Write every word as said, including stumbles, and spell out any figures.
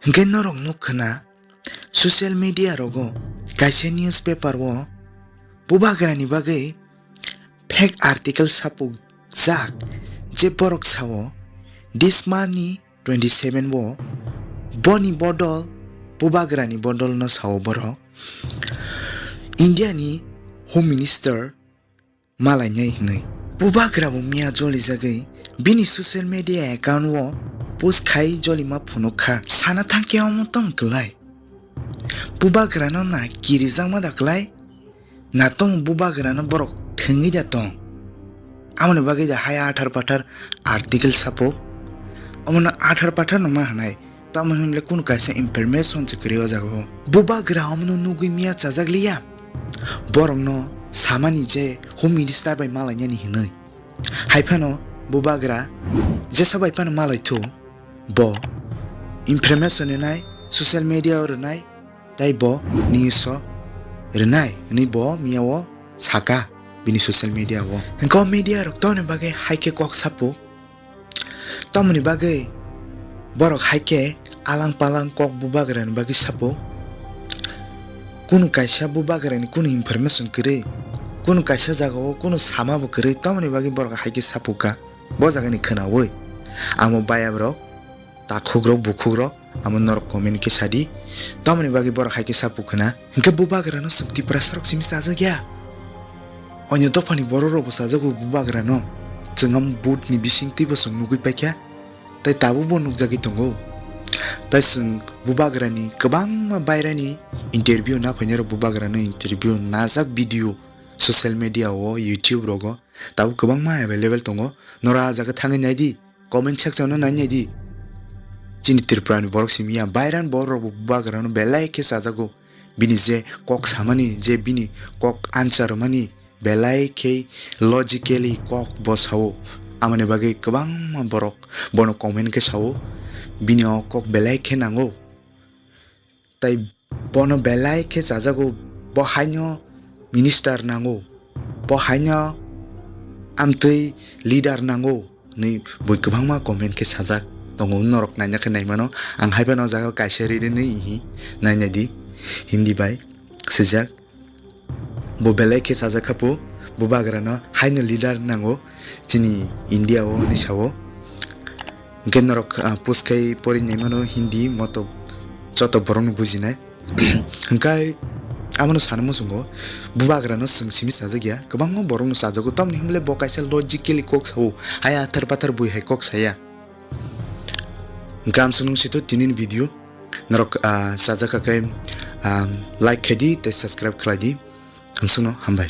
Hwnkhe norok nuk khna, social media rogo kaisa newspaper o bubagrani bagwi fake article sapukjak, je borok sao Disma ni twenty seven o boni bodol, bubagrani bodol no sao borok India ni Home Minister malainai hwnwi. Bubagra bo miya jolijagwi bini social media account o post khai jolima phunuk kha. Sana thangkhe omo tong kwlai? Bubagrano na kirijakma da kwlai? Na tong bubagrano borok thwngwi da tong? Amoni bagwi da hai athar pathar article sapo? Omono athar pathar no ma hwnai? Tamo hwnle kunu kaisa information se kwrwi o jaga o. Bubagra omono nugwi miya chajak liya. Borokno samani je Home Minister bai malainani hwnwi. Haiphano bubagra jesa bai phano malaithu, bo information rwnai, social media o rwnai, tai bo news o rwnai hwnwi bo miya o saka bini social media o. Hwnkhe o media rok tongni bagwi hai khe kok sapo. Tamoni bagwi borok hai khe alang palang kok bubagrani bagwi sapo. Kunu kaisa bubagrani kunu information kwrwi, kunu kaisa jagao kunu sama bo kwrwi, tamoni bagwi borok hai khe sapo kha. Bo jagani khwnaui amo bayabrok, takhukrok, bukhukrok, amo norok comment khe sadi. Tamoni bagwi borok hai khe sapo khwna. Hwnkhe bubagrano chwng Tiprasarok simi chajak ya. Onyo dophani borok rokbo chajago bubagrano. Chwng am vote ni bising twibo chwng nugwi paikha. Tai tabukbo nukjagwi tongo. Tai chwng bubagrani kwbangma bairani interview na phainai rok bubagrano interview najak video social media o, YouTube rogo tabuk kwbangma available tongo. Nora ah jaga thangwi naidi, comment section o nai naidi. Chini Tripura ni borok simi ya, bairani borok rokbo bubagrano belai khe chajago. Bini je kok samani, je bini kok answer rwmani, belai khe logically kok bo sao. Amoni bagwi kwbangma borok bono comment khe sao, bini o kok belai khe nango. Tai bono belai khe chajago, bo haino minister nango, bo haino amtwi leader nango. Hwnwi bui kwbangma comment khe sajak tongo, norok naina khe naimano. Ang hai phano o jaga o kaisa ri rinwi hi nainai di, Hindi bai swijak. Bo belai khe sajak kha phu, bubagrano haino leader nango chini India o hwnwi sao. Hwnkhe norok, ah, post khai pori naimano Hindi moto joto borokno bujinai. Hwnkhe abono sana muchungo, bubagrano chwng simi chajak ya, kwbangma borokno chajago, tamoni hwnle bo kaisa logically kok sao, hai athar pathar bui hai kok saya. Hwnkhe amsonong sito tinini video, norok, ah, chajak kha khe, ah, like khai di tei subscribe khlai di. Amsongo hambai.